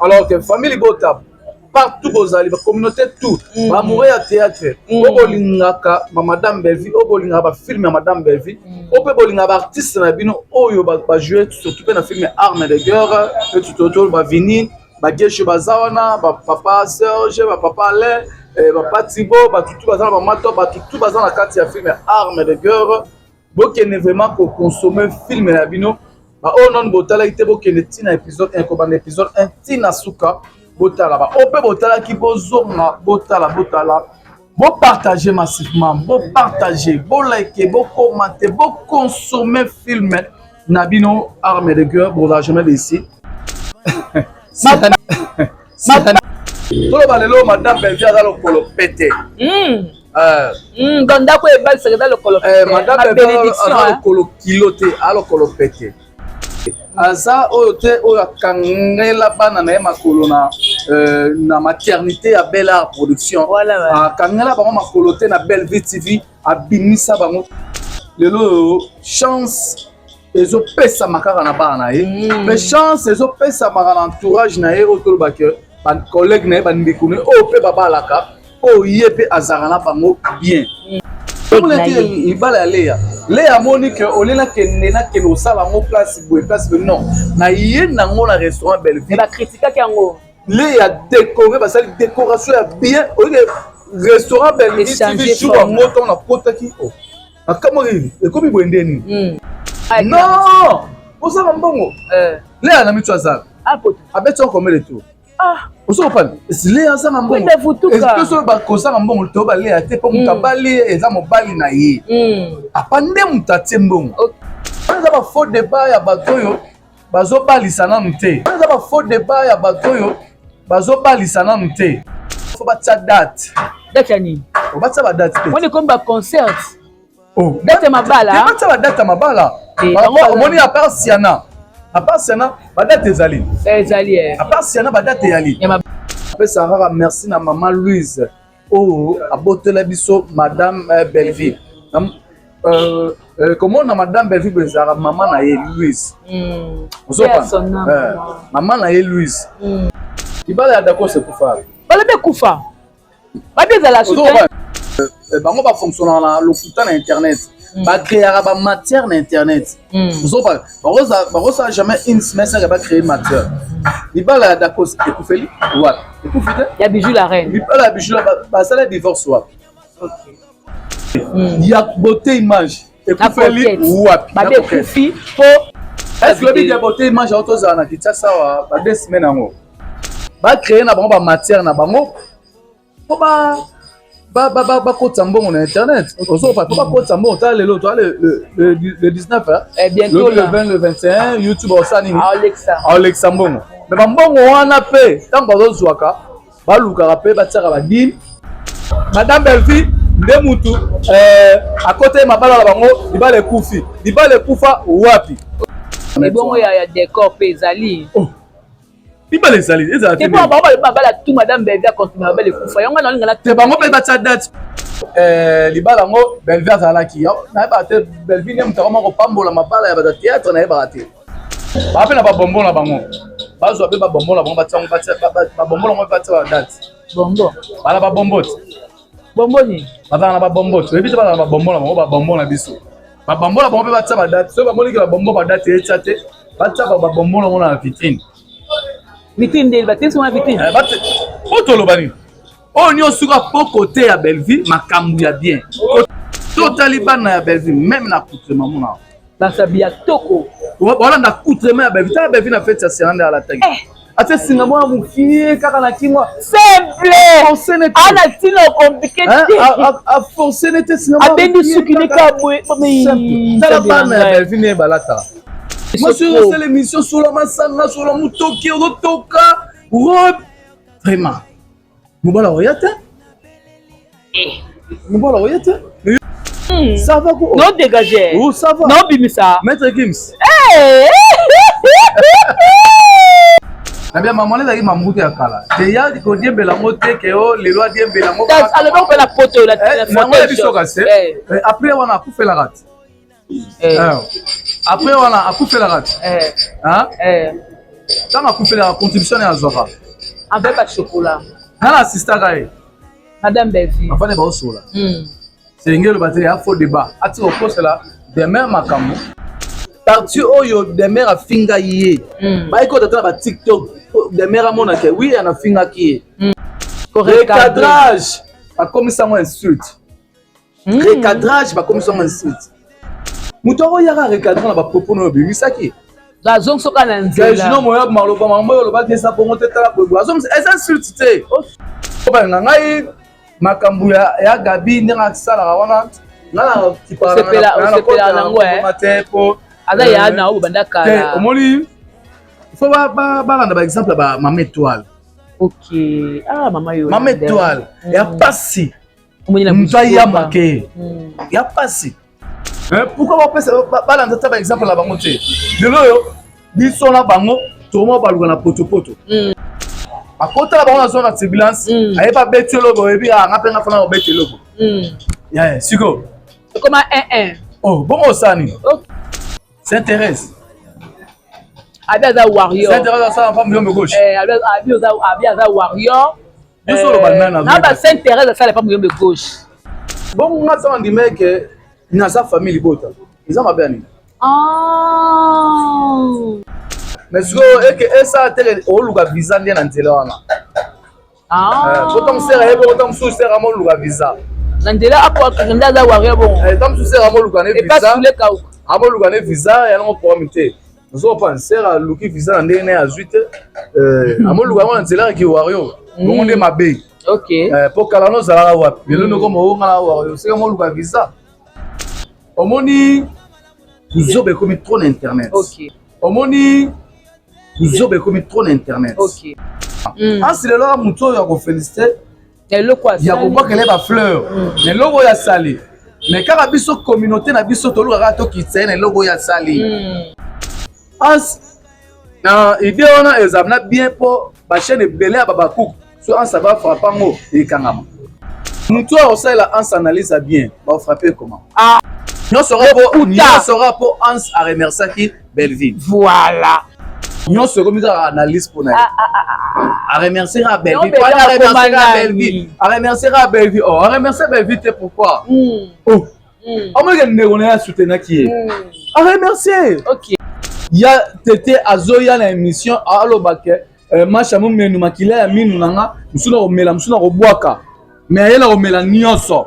Alors que famille libota partout bozali, bacommunauté tout, baamoureux ya théâtre, oyo bolingaka ba Madame Bellevue, oyo bolingaka bafilm ya Madame Bellevue, oyo mpe bolingaka baartiste na bino oyo bajoue surtout mpe na film Arme de Guerre, mpe tutoto bavini bageshe baza wana, bapapa Serge, bapapa Alain, bapapa Tibo, batutu baza na bamato, batutu baza na kati ya film Arme de Guerre. Bokende vraiment koconsommer film na bino. Baoyo nanu botalaki te, bokende ntina épisode 1, kobanda épisode 1 ntina suka, botala. Baoyo mpe botalaki, bozonga botala, botala, bopartage massivement, bopartage, bolike, bokomante, boconsommer film na bino Arme de Guerre. Bozala jamais déçus. Toloba lelo, Madame Bellevue aza lokolo pete. Donc ndako ebalisaka eza lokolo. Madame Bellevue aza lokolo kilo te, aza lokolo pete. Aza oyo te oyo akangela bana na ye makolo na maternité ya Belle Art Production. Akangela bango makolo te na Belle Vie TV, abimisa bango. Lelo oyo chance ezopesama kaka na bana na ye, mpe chance ezopesamaka na entourage na ye, oyo tolobake bacollègue na ye, bandeko na ye oyo mpe babalaka, oyo ye mpe azalaka na bango bien. Libala ya Leya, Leya amoni ke olie nakende kosala yango place boye, place boye, non, na ye nango na restaurant Bellevue. Bakritikaki yango. Leya décoré, basali décoration ya bien. Oyoke restaurant Bellevue TV jour yango, ntango nakotaki, o nakamwaki, ekomi boye nde nini? Non, ozala mbongo. Leya na mitu azala abeti yango combien de tour? Ozokopana, Leya aza na mbongo. So bakozanga mbongo to baleya te, mpo moto abali eza mobali na ye, apa nde moto atie mbongo. Eza bafaux débat ya bato oyo bazobalisa nanu te. Eza bafaux débat ya bato oyo bazobalisa nanu te. Faut batia date. Date ya nini? Batia badate te. Wana ekomi baconcert. Date ya mabala. Batia badate ya mabala. Omoni, à part Siana, à part Siana, badate ezali. Ezali. À part Siana, badate eyali. Apesaka kaka merci na mama Louise oyo abotela biso Madame Bellevue. Komona Madame Bellevue ezalaka mama na ye Louise. Mama na ye Louise. Libala ya Dakos ekufa. Balobi ekufa, babi ezala. Bango bafonctionnaka na lokuta na internet, bacréaka bamatière na internet. Bakosala jamais une semaine sans bacréer matière. Libala ya Dakos ekufeli wapi? Ekufi te. Ya Bijou la Reine. Libala ya Bijou, basala divorce wapi? Ya Beauté Image ekufeli wapi? Babi ekufi po. Est-ce lobi ya Beauté Image yango, tozala na Kinshasa awa ba 2 semaines yango, bacréer na bango bamatière na bango mpo bakotisa mbongo na internet. Ozopa mpo bakotisa mbongo. Tala lelo, toa le 19, bientôt le 20, le 21, YouTube osala nini? Aolekisa. Aolekisa mbongo. Me bambongo wana mpe, ntango bazozwaka, balukaka mpe batiaka badile. Madame Bellevue nde mutu akota ye mabala na bango, libala ekufi. Libala ekufa wapi? Ebongo ya décor mpe ezali. Oh. Libala ezali, ezala te. Bango mabala tu, Madame Bellevue acontinue, mabala ekufa yango wana olinga. Te, bango mpe batia date. Libala yango Bellevue azalaki, nayebaka te. Bellevue nde moto akoma kopambola mabala ya bato ya théâtre, nayebaka te. Baa mpe na babombo na bango, bazwa mpe babombo na bango, batia babombo nango mpe batia badate. Bombo? Bala babombo te. Bombo nini? Bazala na babombo te, oyebi te? Bazala na babombo na bango, babombo na biso, babombo na bango mpe batia badate. Soki bamoniki babombo, badate etya te, batia babombo nango na vitrine. Vitrine ndeni batesi wana vitrine? Po toloba nini? Oyo nyonso ka po kote ya Bellevue, makambo ya bien. Totali bana ya Bellevue, même na accoutrement mona. Basabi ya toko. Walanda accoutrement ya Bellevue. Tala Bellevue na fête ya Siana nde alataki, atie singa mwana mokie kaka na kingo. Simple, ana ntina compliqué te. Aforce nete singa. Abendi suki ne ka boye. Tala bana ya Bellevue nde balataka. Mwasi oyo osala émission, sola masanga, sola motoki, ozotoka robe, vraiment mobala oya te, mobala oya te. Ça va ko? Non, dégagé. Oh, ça va. Non, bimisa. Maître Gims. Nabia mama ezalaki mambutu ya kala te, ya kodiembela yango te ke o lelo adiembela yango. Alobi kopela poto. Yango ya biso kasi après wana akufelaka te, après wana akufelaka te. Ntango akufelaka, contribution naye azwaka. Avec bachocolat. Nga na assistaka ye. Madame Bellevue. Bafandi baosola. Senge eloba te, ya faux débat. Atika kokosela Demer makambo. Parti oyo Demer afinga ye. Bayaki kota na ba TikTok. Demer amonake oui, anafingaki ye. Recadrage bakomisa yango insulte. Recadrage bakomisa yango insulte. Moto akoyaka recadre na bapropos oyo obimisaki. Azongisoka na nzela. Jino moya maloba mambo oyo olobaki eza bongo te, tala boye. Eza insulte te. Balinga ngai makambo ya Gabi ndenge asalaka wana, nga Osepela nango, eh? te po Aza ya na oyo banda kala. Omoni, il faut balanda baexemple ya bamama Étoile. Ok, ah, mama yo. Mama Étoile ya pasi, moto ayambake ya pasi. Pourquoi bapesa balanda ta baexemple na bango te? Lelo oyo biso na bango tokoma baluka na potopoto, akotala bango na zone ya turbulence, ayebi abeti eloko, oyebi nga mpe nga fana obeti eloko sikoyo. Ekoma 1-1. Oh, bongo osala nini? Saint Thérèse. Abi aza warrior. Saint Thérèse asala mpa muyombe gauche. Abi aza warrior. Biso oloba nani? Na ba Saint Thérèse asala pa muyombe gauche. Bongo nga ntango ndima eke naza famille libota, eza mabe ya nini? Mais sikoyo eke esala teke oluka visa nde na nzela wana. Po ntango sere ayebi oko, ntango mosusu sere amoluka visa. Na nzela apo nde aza warrior bongo. Ntango mosusu sere amoluka ne visa, amoluka ne visa yango problème te. Ozopa sere aluki visa na ndenge naye azwi te, amoluka yango na nzela yaki warrior, bongo nde mabe. Po kala no ozalaka wapi? Lelo nokoma onga na warrior, seke amoluka visa. Omoni, buzoba ekomi trop na internet. Omoni, buzoba ekomi trop na internet. Ansi lelo aka motu oyo ya koféliciter, ya kobwakela ye bafleur na eloko oyo asali, mais kaka biso communauté na biso toluka kaka tokitisa ye na eloko oyo asali. Ansi na idée wana ezala na bien, mpo bachaîne ebele ya babakuku so ansi bafrappe yango, ekangama. Motu oyo osalela ansi analyse ya bien, bafrappe comment? Nyonso kaka mpo ansi aremerciaki Belleville. Voilà. Nyonso ekomi kaka analyse mpona ye. Aremercier kaka Belleville, aremercier kaka Belleville, aremercier kaka Belleville. Oh, aremercier Belleville te, pourquoi? Oh, amonike ndeko na ye asoutenaki ye, aremercier. Ya tete azoya na émission, alobake masha momenu makila ya minu na nga, mosu na komela, mosu na kobwaka, mais aye na komela nyonso.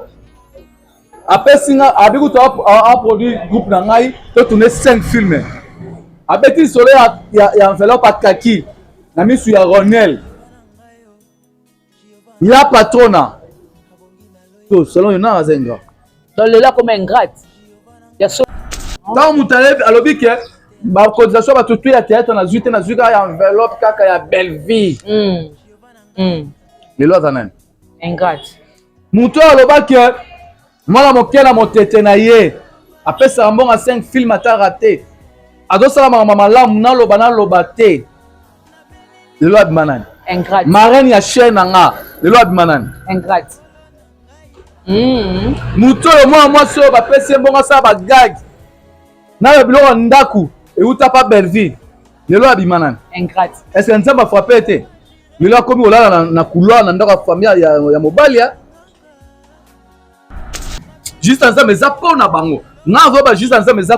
Apesi nga abi kutu aproduit groupe na ngai, totourne 5 filme. Abeti lisolo ya enveloppe akaki na misu ya Ronel ya patrona. To selon yo, na aza ingrat? Donc lelo akoma ingrate ya so. Ntango moto alobi ke bacotisation bato tu ya théâtre nazwi te, nazwi kaka ya enveloppe kaka ya Belleville, lelo aza nani? Ingrate. Moto oyo alobaki mwana moke na motete na ye apesaka mbongo 5 film ataka te, azosala makambo malamu, naloba naloba te, lelo abima nani? Ingrate. Marraine ya chaîne na nga, lelo abima nani? Ingrate. Moto oyo, mwana mwasi oyo bapesi ye mbongo asala bagag na biloko ya ndako euta pa Belleville, lelo abima nani? Ingrate. Est ce que Nzambe afrappe te? Lelo akomi kolala na couloir na ndako ya famille ya mobali ya juste. Nzambe eza mpo na bango. Nga azoba juste, Nzambe eza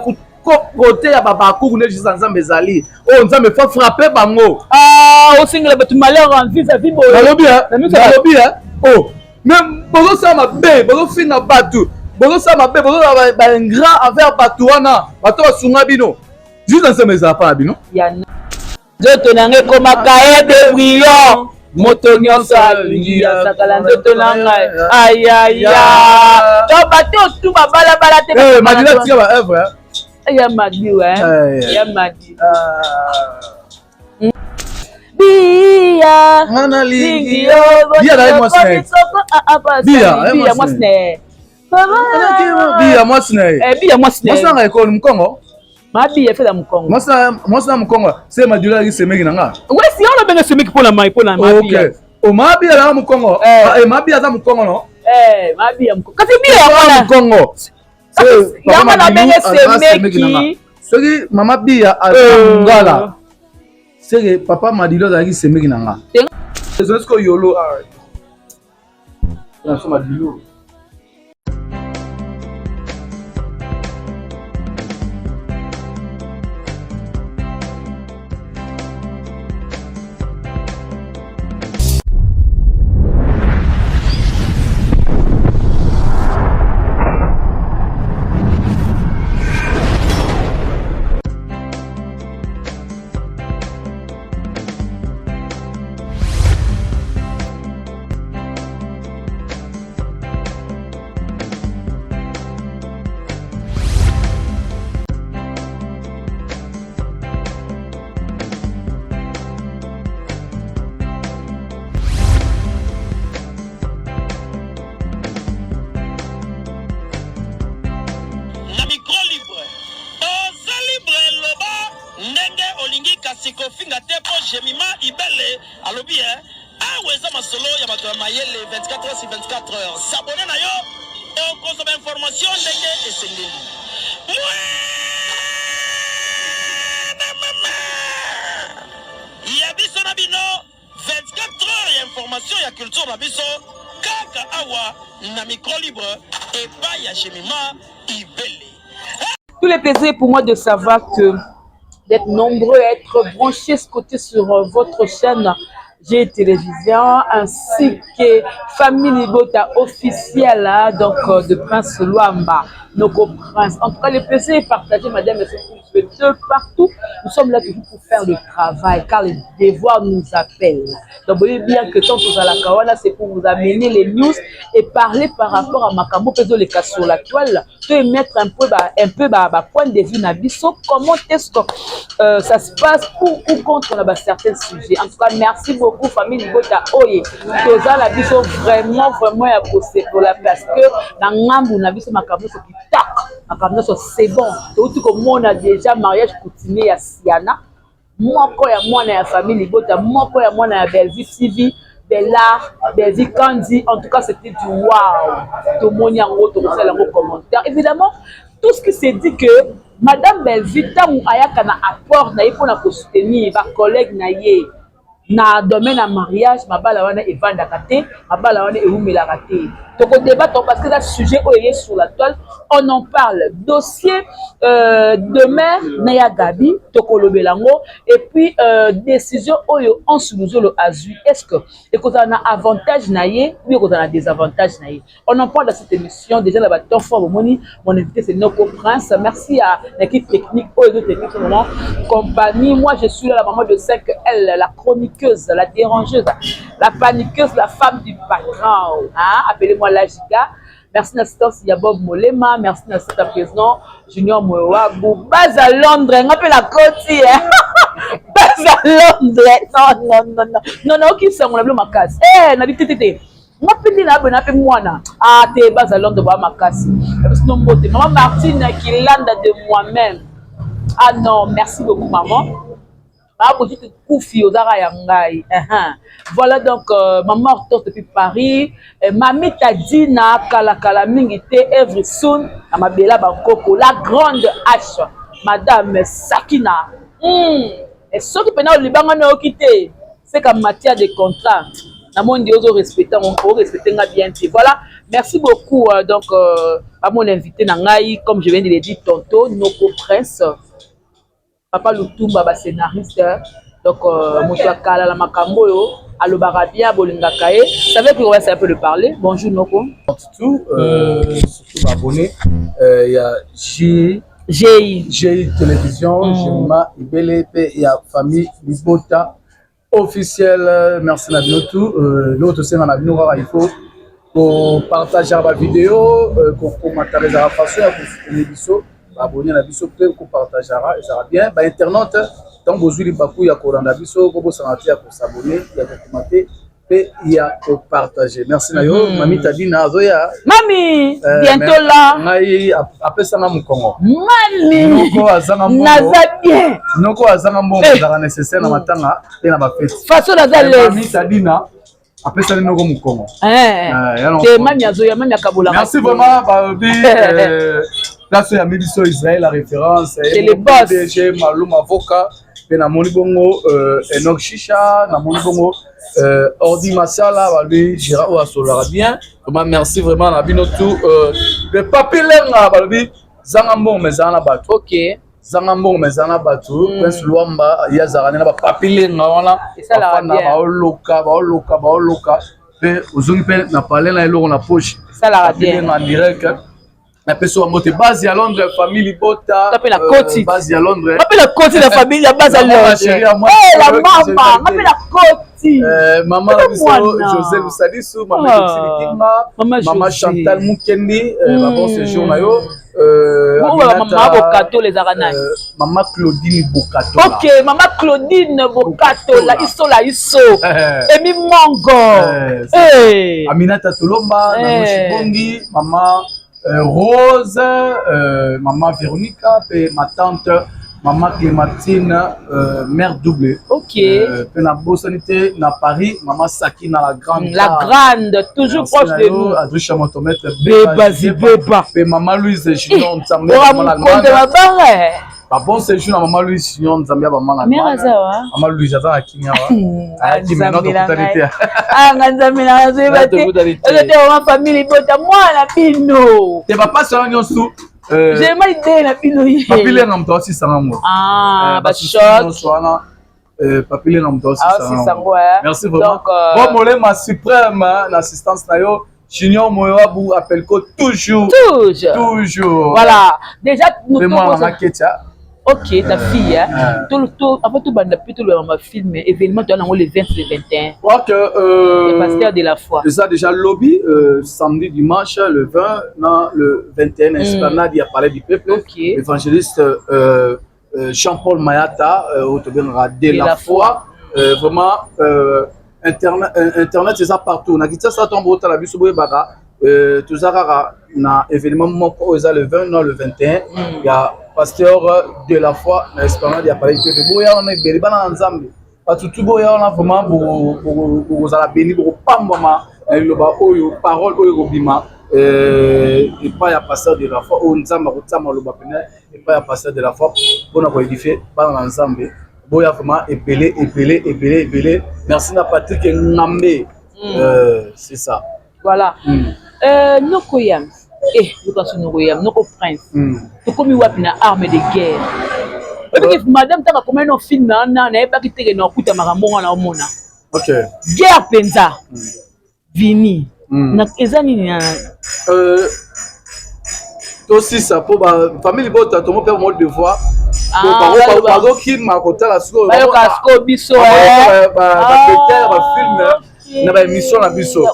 kote ya babakuku nde juste. Nzambe ezali oyo, Nzambe faut frappe bango. Ah, osengela bato malheur en vis à vis boye. Nalobi, nalobi, oh, mais bozosala mabe, bozofinga bato, bozosala mabe, bozosala baingrat envers bato wana, bato basunga bino. Juste Nzambe ezala mpa na bino. Nzoto na ngai ekomaka ye de brillant, moto nyonso alingi asakala nzoto na ngai. Ayaya, to bato otu babalabala te. Madila, tika ba œuvre. Ya Madi, we ya Madi. Biya. Nga nalingi yo. Biya na ye mwasi na ye. Biya Biya mwasi na ye. Biya mwasi na ye. Biya mwasi na ye. Mwasi nanga ekolo mokongo. Mabiya efela mokongo. Mwasi na mokongo se Madula alaki semeki na nga. Wesi yo olobenge semeki mpona mai, mpona Mabiya. O Mabiya alaka mokongo. Mabiya aza mokongo, no? Mabiya mokongo, kasi biya yango mokongo. Yango nabenge semeki. Soki mama Biya aza mongala. Seke papa Madilo azalaki semeki na nga. Ezali sikoyo yolo. Na biso Madilo. Na micro libre oza libre loba ndenge olingi kasi kofinga te po Jemima Ibele alobi eh awa eza masolo ya bato ya mayele 24 heures sur 24 heures s'abonner na yo okozwa ba information ndenge esengeli. Mwana mama ya biso na bino 24 heures ya information ya culture na biso kaka awa na micro libre epai ya Jemima Ibele. Tout le plaisir pour moi de savoir que d'être nombreux à être branchés ce côté sur votre chaîne G Télévision ainsi que Famille Libota officielle hein, donc de Prince Luamba, Noko Prince. En tout cas, le plaisir est partagé, madame, et de partout. Nous sommes là toujours pour faire le travail car le devoir nous appelle. Donc, vous voyez bien que tant aux Alakawana, c'est pour vous amener les news et parler par rapport à Makambo Pezo les cas sur la toile, peut mettre un peu bah, un peu bah, bah, point de vue na biso, comment est-ce que ça se passe pour ou contre na ba certains sujets. En tout cas, merci beaucoup famille Libota Oye. Toza la biso vraiment vraiment ya kosekola parce que na ngambu na biso makambo so kitak, makambo so c'est bon. Touti komona déjà mariage coutumier ya Siana, moko ya mwana ya famille Libota, moko ya mwana ya Bellevue TV, Bella, Bellevue Kandi. En tout cas, c'était du wow. Tomoni yango, tokosala yango commentaire. Évidemment, tout ce qui s'est dit que Madame Bellevue ntango ayaka na apport na ye mpona kosoutenir ba collègue na ye na domaine ya mariage, mabala wana evandaka te, mabala wana ewumelaka te. Tokodébattre parce que eza sujet oyo eye sur la toile, on en parle. Dossier demain na ya Gabi tokolobela yango et puis décision oyo Anse Luzolo azwi, est-ce que ekozala na avantage na ye ou ekozala na désavantage na ye? On en parle dans cette émission. Déjà là, temps fort, bomoni, mon invité c'est Noko Prince. Merci à l'équipe technique, aux autres techniques, vraiment, compagnie. Moi, je suis là, la maman de 5L, la chroniqueuse, la dérangeuse, la paniqueuse, la femme du patron. Hein? Appelez-moi la Giga. Merci l'assistance, il y a Bob Molema. Merci l'assistance président Junior Moewabu. Base à Londres, on appelle la côte. Hein? Base à Londres. Non, non, non, non. Non, non, ok, ça, on a ma casse. Eh, na dit tété. Nga mpe nde nabe na mpe mwana ah te baza Londres ba makasi biso mbote maman Martine Kilanda de moi-même. Ah non, merci beaucoup maman. Ah Brigitte Koufi ozaka ya ngai. Voilà donc maman Hortense depuis Paris, Mami Tadina kala kala mingi te every soon na mabela bankoko la grande H madame Sakina. Et soki pena olibanga na yoki te, c'est qu'en matière de contrat na monde ozo respecter on respecter nga bien te. Voilà, merci beaucoup donc à mon invité na ngai comme je viens de le dire tantôt Noko Prince, papa Lutumba ba scénariste donc moto akala la makambo yo alobaka bien bolingaka ye. Ça veut dire qu'on va un peu le parler. Bonjour Noko. Surtout surtout abonné il y a J GI GI Télévision, Jemima Ibele pe ya famille Libota officiel. Merci na bino tout. L'autre c'est na bino kaka il faut ko partager ba vidéo, ko commenter la façon ya ko soutenir biso, abonner na biso pe ko partager ezala bien. Ba internaute tant bozwi libaku ya kolanda biso ko bosana te ya ko s'abonner, ya ko commenter pe ya ko partager. Merci na yo Mami Tadina azoya. Mami bientôt là. Ngai apesanga mokongo. Mami noko azanga mbongo. Naza bien. Noko azanga mbongo ezaka nécessaire na matanga pe na ba fête. Façon naza l'aise. Mami Tadina apesani noko mokongo. Te mami azoya, mami akabola. Merci vraiment balobi place ya Mibiso Israël la référence. C'est le boss. DG Malou Mavoka. Mpe namoni bongo Enoch Shisha, namoni bongo Ordi Masala, balobi Gérard oyo asololaka bien. Vraiment merci vraiment na bino tout. Le Papi Lenga, balobi zanga mbongo mais zanga na bato. Zanga mbongo mais zanga na bato. Prince Luamba ye azalaka nde na bapapi Lenga wana. Esalaka bafanda bien. Baoloka, baoloka, baoloka mpe ozongi mpe na palais na eloko na poche. Esalaka Papi bien. Lenga en direct, napesi bango te. Base ya Londres, famille libota. Nga mpe na koti. Base ya Londres. Nga mpe na koti na famille ya base ya Maman, Londres. chérie, à moi, Eh, la je mama, nga mpe na koti. Maman na biso Mwana. José Lusadisu, mama Ah. José Likinga, Mama mama José. Chantal Mukendi, ba bon séjour na yo. Bongo Aminata, mama Bokatola ezalaka nani? Mama Claudine Bokatola. Ok, mama Claudine Bokatola, isola iso. Emi Mongo. Eh, Eh. Aminata Tolomba, Nano Shibongi, mama Rose, mama Véronica, pe ma tante mama Clémentine, mère double. Pe na bosani te na Paris, mama Sakina la grande. La grande, toujours Merci proche na de yo, nous. Adrisha Motomètre, Beba Zibeba. Pe mama Louise Junior Nzambe, Ora mama mokonzi l'Allemagne. mabanga. Ba bon séjour na mama Louise Junior Nzambe ya mama Mère l'Allemagne. aza wa? Mama Louise aza na Kenya wa. Ayaki maintenant, tokutani te. Anga Nzambe na nazoyeba te. Tokutani te. Ozo te mama famille libota mwana bino. Te bapasi wana nyonso J'aime idée na bino ye. Papi Lenga moto aosisanga ngo. Ah, ba Basusu choc. nyonso wana, Papi Lenga moto Aosisa aosisanga ngo, eh. Merci vraiment. Donc, Bon molema suprême, hein, l'assistance na yo Junior Moyoabu Appelco toujours. Toujours. Toujours. Voilà. Déjà, nous Mpe mwana na Ketia. Ok, ta fille, hein. Avant tout, banda plutôt le ma film, événement, tu as le 20 le 21. Ok, Le pasteur de la foi. Eza déjà lobi, samedi, dimanche, le 20 na le 21, esplanade ya Palais du Peuple. Évangéliste Jean-Paul Mayata, oyo tobengaka de De la la foi. Vraiment, internet eza partout na Kinshasa. Ntango botala biso, boyebaka toza kaka na événement moko oyo eza le 20 na le 21 ya pasteur de la foi na esplanade ya Palais du Peuple. Boya wana ebele, bana na Nzambe, bato tu boya wana vraiment, bokozala béni, bokopambwama na liloba oyo, parole oyo ekobima epai ya pasteur de la foi, oyo Nzambe akotia maloba pene epai ya pasteur de la foi mpona koédifier bana na Nzambe. Boya vraiment ebele, ebele, ebele, ebele. Merci na Patrick Ngambe. C'est ça. Voilà. Noko Yam. Eh, luka so Noko Yam, Noko Prince. Tokomi wapi na Arme de guerre? Oyebiki madame, ntango akomai na film wana, nayebaki teke na okuta makambo wana omona. Guerre mpenza. Vini. Eza nini na Tosisa mpo bafamille bota tomo mpe mo devoir. Ah, Bazokima kotala sikoyo. Bayoka sikoyo biso. Babeter ya bafilm na baémission na biso.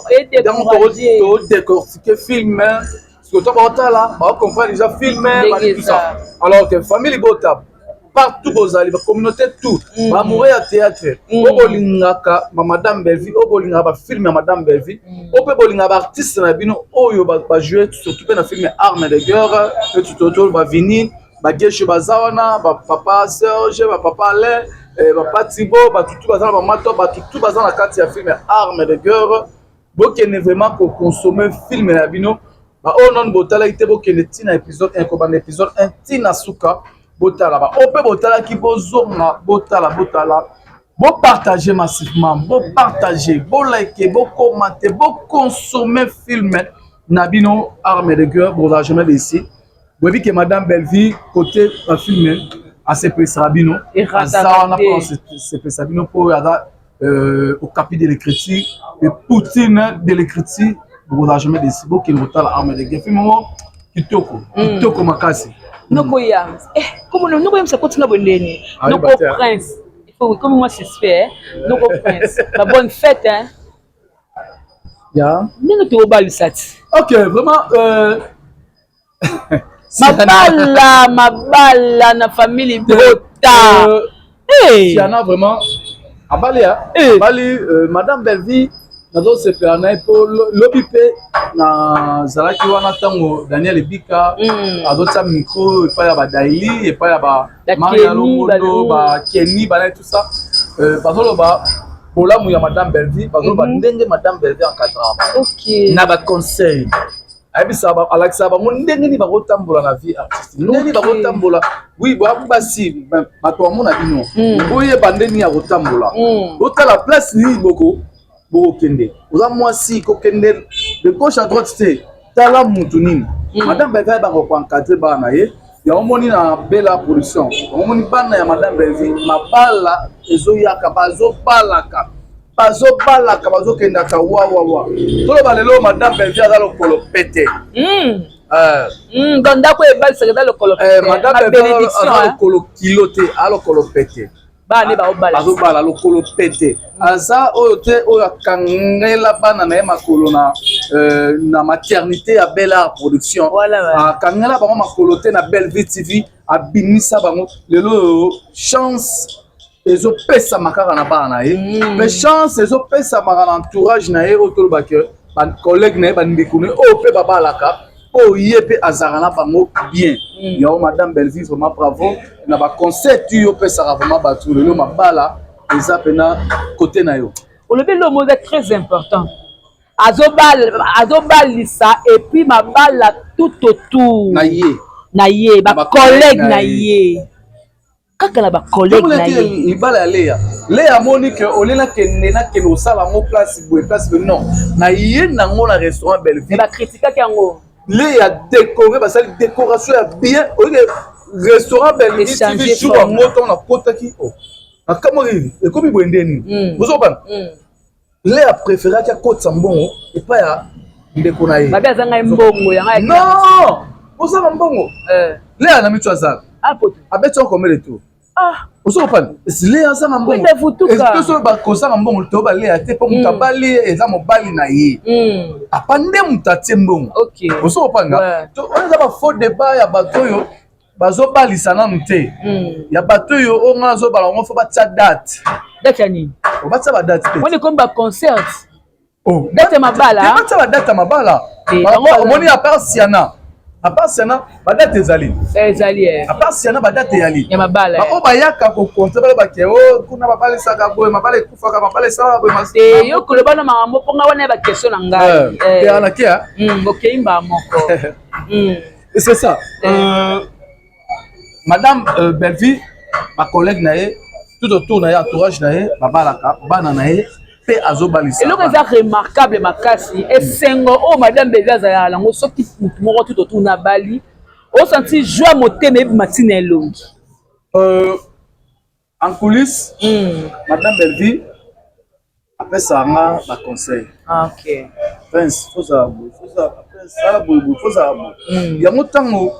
Donc todécortique film sikoyo, to baotala, baocomprendre déjà film, tout ça. Alors que famille bota partout bozali, bacommunauté tout, baamoureux ya théâtre, oyo bolingaka bamadame Bellevie, oyo bolingaka bafilm ya madame Bellevie, oyo mpe bolingaka baartiste na bino oyo bajoue surtout mpe na film Arme de guerre, mpe toto bavini bageshe baza wana, bapapa Serge, bapapa Alain, bapapa Thibo, batutu baza na bamato, batutu baza na kati ya film Arme de guerre. Bokende vraiment koconsommer film na bino. Baoyo nanu botalaki te, bokende ntina épisode 1, kobanda épisode 1 ntina suka, botala. Baoyo mpe botalaki, bozonga botala, botala, bopartage massivement, bopartage, bolike, bokomate, boconsommer film na bino Arme de guerre. Bozala jamais déçus. Boyebi ke madame Bellevie, côté bafilm, asepesaka bino, aza wana mpo asepesa bino, mpo oyo aza okapi de l'écriture, le Poutine de l'écriture. Bokozala jamais déçus. Bokende kotala Arme de guerre, film yango kitoko, kitoko makasi. Noko Yams, eh, comme noko Yams akotinga bondeni. Noko Prince, il faut comme moi suspect, noko Prince, ba bonne fête, hein. Ya. Ndenge tokobalisa ti. Ok, vraiment, mabala, mabala na famille bota. Siana vraiment abali, abali madame Bellevie. Nazosepela na ye mpo lobi mpe nazalaki wana ntango Daniel Ebika azotia micro epai ya badaili, epai ya bamaria Longondo, bakeni banai, tout ça. Bazoloba bolamu ya madame Bellevie, bazoloba ndenge madame Bellevie encadraka na baconseil. Ayebisaka, alakisaka bango ndenge nini bakotambola na vie artistique, ndenge nini bakotambola. Oui, basi, bato bamona bino, boyeba ndenge nini ya kotambola, botala place nini boko bokokende. Oza mwasi, kokende de gauche à droite te, tala mutu nini. Madame Bellevue ayebaka koencadrer bana na ye. Yango moni na Bela Production, yango moni bana ya Madame Bellevue, mabala ezoyaka, bazobalaka, bazobalaka, bazokendaka wawawa. Toloba lelo Madame Bellevue aza lokolo pete. Donc ndako ebalisaka eza lokolo. Madame Bellevue aza lokolo kilo te, aza lokolo pete. Bana nde baobala. Bazobala lokolo pete. Aza oyo te oyo akangela bana na ye makolo na maternité ya Bel Art Production. Akangela bango makolo te na Bellevue TV. Abimisa bango lelo oyo, chance ezopesama kaka na bana na ye, mpe chance ezopesamaka na entourage na ye oyo tolobake bacollègue na ye, bandeko na ye oyo mpe babalaka, oyo ye mpe azalaka na bango bien. Yango Madame Bellevue, vraiment bravo na baconseil tu yo opesaka vraiment bato. Lelo mabala eza mpena kote na yo. Olobi eloko eza très important: azobalisa et puis mabala tout autour na ye. Na ye, bacollègue na ye, kaka na bacollègue na ye. Libala ya Leya, Leya amoni ke olie nakende, nakende kosala yango place boye, place boye, non, na ye nango na restaurant Bellevue. Bacritiquaki yango. Leya décoré, basali décoration ya bien. Oyoke restaurant Bellevue TV, jour yango ntango nakotaki, o nakamwaki, ekomi boye nde nini? Ozobana Leya préféraki akotisa mbongo epai ya ndeko na ye. Babi azanga mbongo yanga. Non, ozanga mbongo, Leya na mitu azala abeti yango combien de tour? Ozokopana Leya azanga mbongo, so kozanga mbongo to baleya te, mpo moto abali eza mobali na ye, apa nde moto atie mbongo. Ozokopana, oyo eza bafaux débat ya bato oyo bazobalisa nanu te, ya bato oyo oyo nga nazobala yango, faut batia date. Date ya nini? Batia badate te. Wani ekomi baconcert, date ya mabala. Batia badate ya mabala. Omoni, à part Siana, à part Siana, badate ezali. Ezali. À part Siana, badate eyali. Ya mabala. Bao bayaka kokonte, balobake o kuna babalisaka boye, mabala ekufaka, mabala esalaka boye. Te, yo koloba na makambo mponga wana ya baquestion na ngai. Te anakia. Okei mbaa moko. C'est ça, Madame Bellevue, bacollègue na ye tout autour na ye, entourage na ye babalaka, bana na ye mpe azobalisa. Eloko eza remarquable makasi, esengo oyo Madame Bellevue azalaka nango soki motu moko tout autour na bali, osanti joie, motema ebima ntina elongi. En coulisse, Madame Bellevue apesaka nga baconseil. Prince, fozala boye, fozala, Prince, sala boye boye, fozala boye. Yango ntango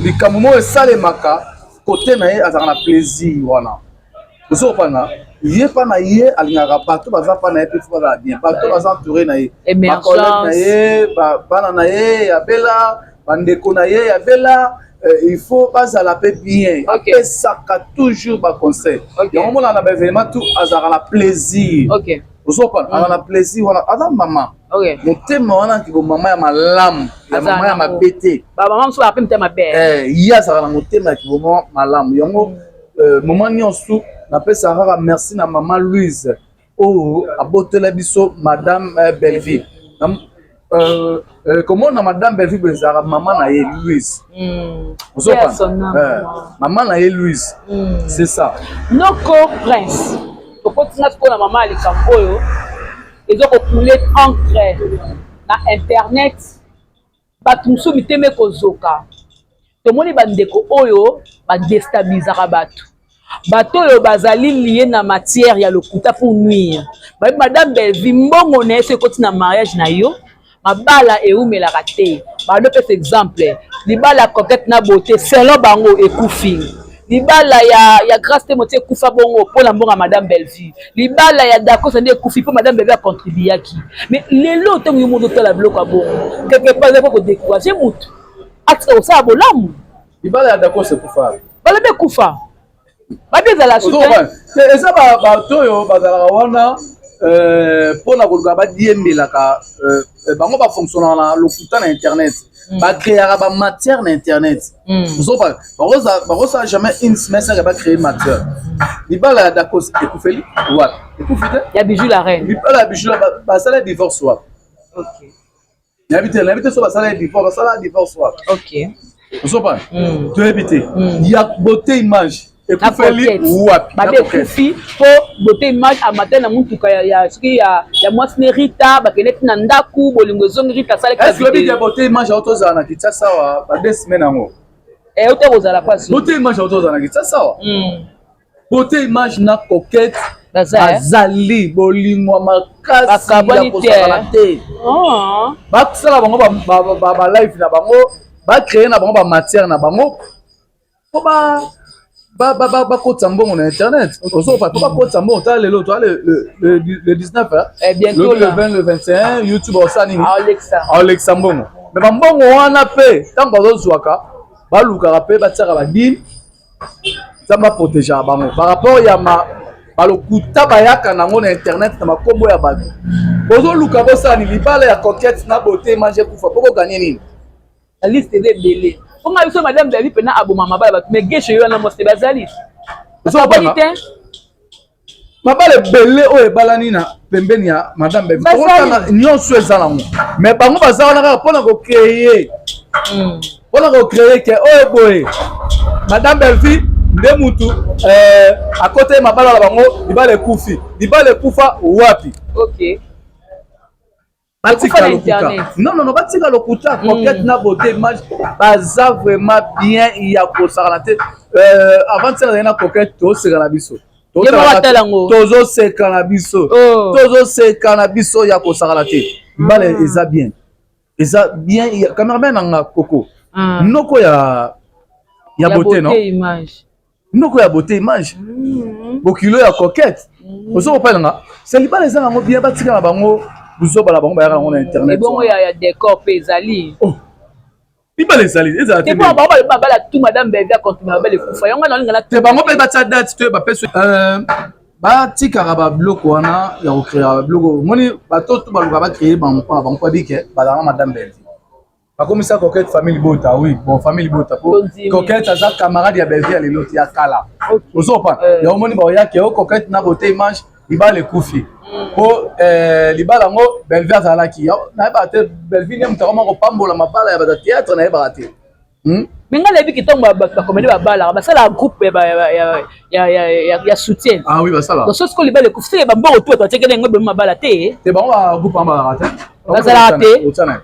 likambo moko esalemaka kote na ye, azalaka na plaisir wana. Ozokopana ye mpa na ye, alingaka bato baza mpa na ye mpe faut bazala bien, bato baza entouré na ye, bacollègue na ye, bana na ye ya Bela, bandeko na ye ya Bela, il faut bazala mpe bien. Apesaka toujours baconseil. Yango mona na baévénement tout, azalaka na plaisir. Ozopana, azala na plaisir wana, aza mama, motema wana kibo mama ya malamu, ya mama ya mabe te. Bamama mosusu ape motema mabe. Ye azalaka na motema ya kiboma malamu. Yango moment nyonso napesaka kaka merci na mama Louise oyo abotela biso Madame Bellevue. Komona Madame Bellevue boye, ezalaka mama na ye Louise. Mama na ye Louise, c'est ça. Noko Prince, tokotinga sikoyo na mama ya likambo oyo eza kocouler encre na internet. Bato mosusu mitema ekozoka. Tomoni bandeko oyo badéstabilisaka bato, bato oyo bazali lié na matière ya lokuta pour nuire. Bayebi Madame Bellevue, mbongo na ye so ekoti na mariage na yo, mabala ewumelaka te. Bando pesa exemple, libala ya Coquette na Beauté, selon bango ekufi. Libala ya Grâce te motie ekufa bongo mpona mbongo ya Madame Bellevue. Libala ya Dacosta nde ekufi mpo Madame Bellevue acontribuaki. Mais lelo ntango yo moto otala biloko ya bongo, quelque part eza mpo kodécourage motu atika kosala bolamu. Libala ya Dacosta ekufa? Balobi ekufa, babi ezala. Eza bato oyo bazalaka wana mpona koluka badiembelaka bango, bafonctionnaka na lokuta na internet, bacréaka bamatière na internet. Bakosala jamais une semaine sans que bacréer matière. Libala ya Dacosta ekufeli wapi? Ekufi te. Ya Bijou la Reine? Libala ya Bijou, basala divorce wapi? Nayebi te, nayebi te so basala ye divorce, basala divorce wapi. Ozopana, toyebi te. Ya Beauté Image ekufeli wapi? Babe ekufi mpo Beauté Image amata na mutuka ya soki ya mwasi ne Rita, bakende ti na ndako, bolingo ezongi, Rita asalaki. Est-ce que ya Beauté Image aotozala na Kinshasa awa ba 2 semaines yango? Euta kozala pasi. Beauté Image aotozala na Kinshasa awa. Beauté Image na Coquette bazali bolingo makasi ya kosakana te. Basala bango balive na bango, bacréer na bango bamatière na bango mpo bakotisa mbongo na internet. Ozopa mpo bakotisa mbongo. Tala lelo, toa le 19, le 20, le 21, YouTube osala nini? Aolekisa mbongo. Mais bambongo wana mpe, ntango bazozwaka, balukaka mpe batiaka badile. Nzambe aprotégeaka bango par rapport ya ma balokuta bayaka nango na internet na makombo ya bato. Bozoluka bosala nini? Libala ya Coquette na Beauté Image ekufa mpo boganye nini? Liste eza ebele. Mponga biso madame Davi mpena aboma mabala bato, mais geshe yo wana mwasi bazali te. Mabala ebele oyo ebalani na pembeni ya madame Belvi, tokotanga nyonso eza nango, mais bango baza wana kaka mpona kocréer, mpona kocréer ke oyo boye madame Belvi nde mutu akota ye mabala na bango, libala ekufi. Libala ekufa wapi? Batika lokuta. Non, non, non, batika lokuta. Coquette na Beauté Image baza vraiment bien ya kosakana te. Avant tina azali na Coquette, toseka na biso, tozoseka na biso, tozoseka na biso ya kosakana te. Libala eza bien, eza bien. Cameraman nanga koko, noko ya Beauté, non, noko ya Beauté Image, bokilo ya Coquette, ozo kopalanga se libala eza nango bien. Batika na bango buzoba na bango bayaka yango na internet. Ebongo ya décor mpe ezali? Libala ezali, ezala te. Bango babala tu madame Belvi acontinue mabala ekufa, yango nalinga. Te, bango mpe batia date to bapesi, batikaka babiloko wana ya kocréer babiloko. Omoni bato to baluka bacréer bango mpona bango mpo babike bazalaka madame Belvi bakomisa Coquette famille libota. Oui, bon, famille libota po Coquette aza camarade ya Belvi ya lelo te, ya kala. Ozopa ya omoni baoyaki o Coquette na Beauté Image libala ekufi po libala yango Belvi azalaki. Nayebaka te, Belvi nde moto akoma kopambola mabala ya bato ya théâtre, nayebaka te. Mais ngai nayebi ntango bacomédie babalaka, basalaka groupe ya soutien. Ah oui, basala. Donc soki libala ekufi, seke bambongo tu bato batiakeli yango ebemi mabala te. Te, bango bagroupe wana bazalaka te. Bazalaka te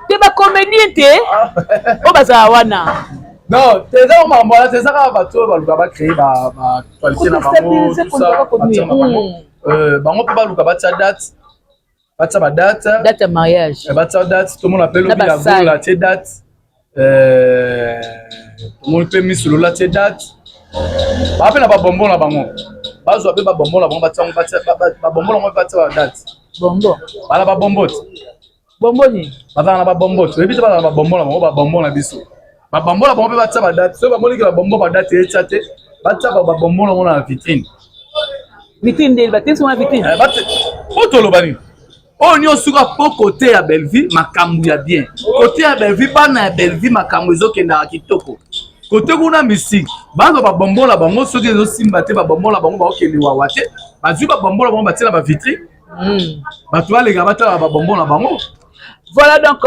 te, bacomédien te oyo bazala wana. Non, te, eza makambo wana te. Eza kaka bato oyo baluka bacréer baactualité na bango, bango mpe baluka batia date, batia badate. Date ya mariage. Batia date, tomona mpe lobi ya Gola atie date, tomoni mpe Misolola atie date. Baa mpe na babombo na bango, bazwa mpe babombo na bango, batia babombo na bango, batia badate. Bombo? Bala babombo te. Bombo nini? Bazala na babombo te, oyebi te? Bazala na babombo na bango, babombo na biso, babombo na bango mpe batia badate. Soki bamoniki babombo badate etia te, batia babombo na bango na vitrine. Vitrine nde batesi wana, vitrine. Po toloba nini? Oyo nyonso kaka po côté ya Bellevue makambo ya bien, côté ya Bellevue, bana ya Bellevue, makambo ezokendaka kitoko. Côté kuna misiki bazwa babombo na bango, soki ezosimba te, babombo na bango baokende wawa te. Bazwi babombo na bango, batie na bavitrine, bato baleka batalaka babombo na bango. Voilà donc,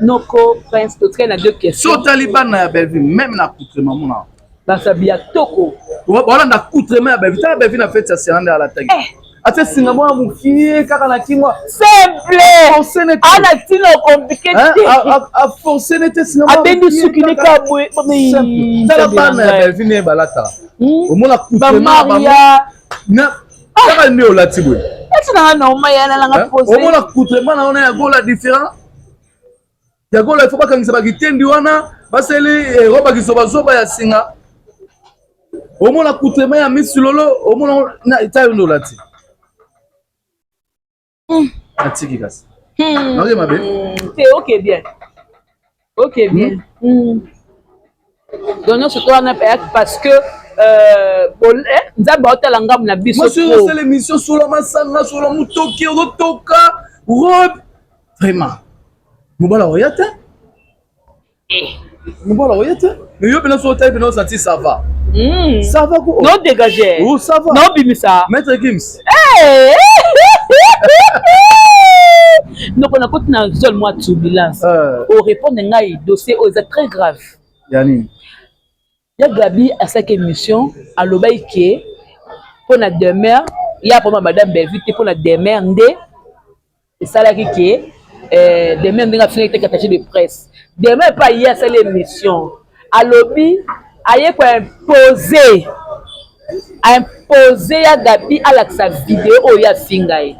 noko Prince, totikali na deux questions. So otali bana ya Bellevue, même na accoutrement mona. Basabi ya toko. Bolanda accoutrement ya Bellevue. Tala Bellevue na fête ya Serande, alataki, atie singa mwana mokie kaka na kingwa. Simple, ana ntina compliqué te. Aforce nete singa. Abendi suki ne kaka boye. Tala bana ya Bellevue nde balataka, omona accoutrement. Kaka nde olati boye. Eti nanga normal ya nalanga pose. Omona accoutrement na wana ya Gola différent ya Gola. Ifo bakangisa bakitendi wana, basali robe bakizobazoba ya singa. Omona accoutrement ya Misilolo, omona ta yo nde olati. Atiki kasi naoye mabe. Te, ok, bien, ok, bien. Donc nyonso to wana parce que Nzambe aotala ngambo na biso. Osala émission, sola masanga, sola motoki, ozotoka robe, vraiment mobala oya te, mobala oya te. Mais yo mpena so otali mpena osanti ça va, ça va ko. No dégage. Oh, ça va. No bimisa. Maître Gims. Noko, nakoti na zone mwa turbulence. Orépondre ngai, dossier oyo eza très grave. Ya nini? Ya Gabi asalaki émission, alobaki ke mpo na demeure ya mpoma madame Bellevue te, mpo na demeure nde esalaki ke demeure ndenge afingaki te attaché de presse. Demeure mpe aye asali émission, alobi aye koimpose, aimpose ya Gabi alakisa video oyo afinga ye.